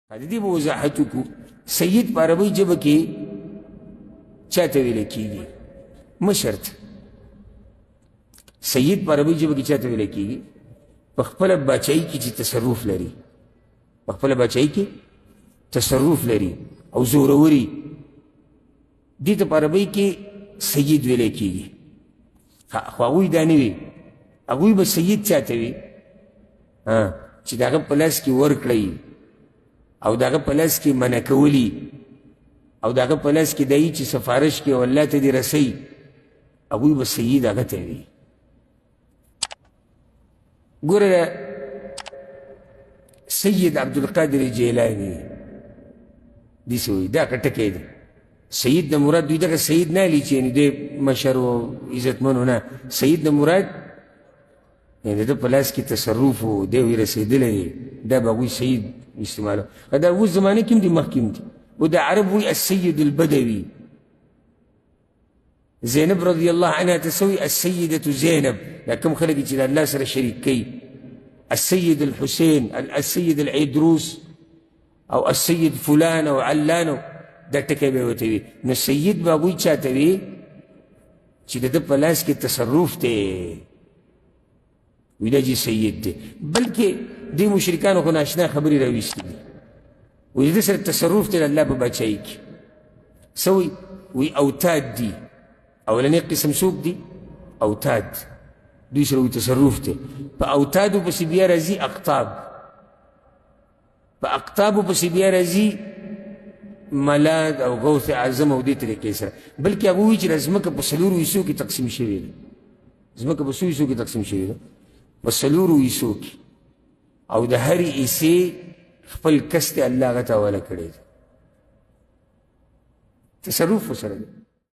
د دې به وضاحت وکړو. سید په عربۍ ژبه کې چا ته ویل کېږي؟ مشر ته. سید په عربۍ ژبه کې چا ته ویل کېږي؟ په خپله باچایي کې چې تصرف لري، په خپله باچایي کې تصرف لري او زوروري، دې ته په عربۍ کې سید ویل کېږي. خو هغوی دا نه وي، هغوی به سید چا ته وي؟ چې د هغه په لاس کې ورکړئ او د هغه په لاس کې منع کولي او د هغه په لاس کې دی چې سفارش کوي او الله ته دې رسوي، هغوی به سید هغه ته وي. ګوره سید عبدالقادر جیلاني داسې وایي، دا ټکی دی. سید نه مراد دوی دغه سید نه لري چې یعنې دی مشر و عزتمن و، نه، سید نه مراد یعنې د ده په لاس کې تصرف و، دی وایي رسېدلی دی، دا به هغوی سید استعمالو. دا اوس زمانه کې هم دي، مخکې هم دي. و د عرب وایي السید البدوي. زینب رضی الله عنها ته څه وایي؟ السیدة زینب. دا کوم خلک چې د الله سره شریک کوي، السید الحسین، السید العیدروس، او السید فلان او علان، دا ټکی به ورته وي. نو سید به هغوی چا ته وي؟ چې د ده په لاس کې تصرف دی، وي دا چې سید دی. بلکې دې مشرکانو خو ناشنا خبرې راویستې دي، وایي د ده سره تصرف دی د الله په باچایي کې. څه وایي؟ وایي اوتاد دي. اولنی قسم څوک دي؟ اوتاد، دوی سره وایي تصرف دی. په اوتادو پسې بیا راځي اقطاب، په اقطابو پسې بیا راځي ملاد او غوث اعظم او دې طریقې سره. بلکې هغه وایي چې دا ځمکه په څلورو حصو کې تقسیم شوې ده. ځمکه په څو حصو کې تقسیم شوې ده؟ په څلورو حصو کې، او د هرې حصې خپل کس ته الله هغه ته حواله کړی دی، تصرف ورسره دی.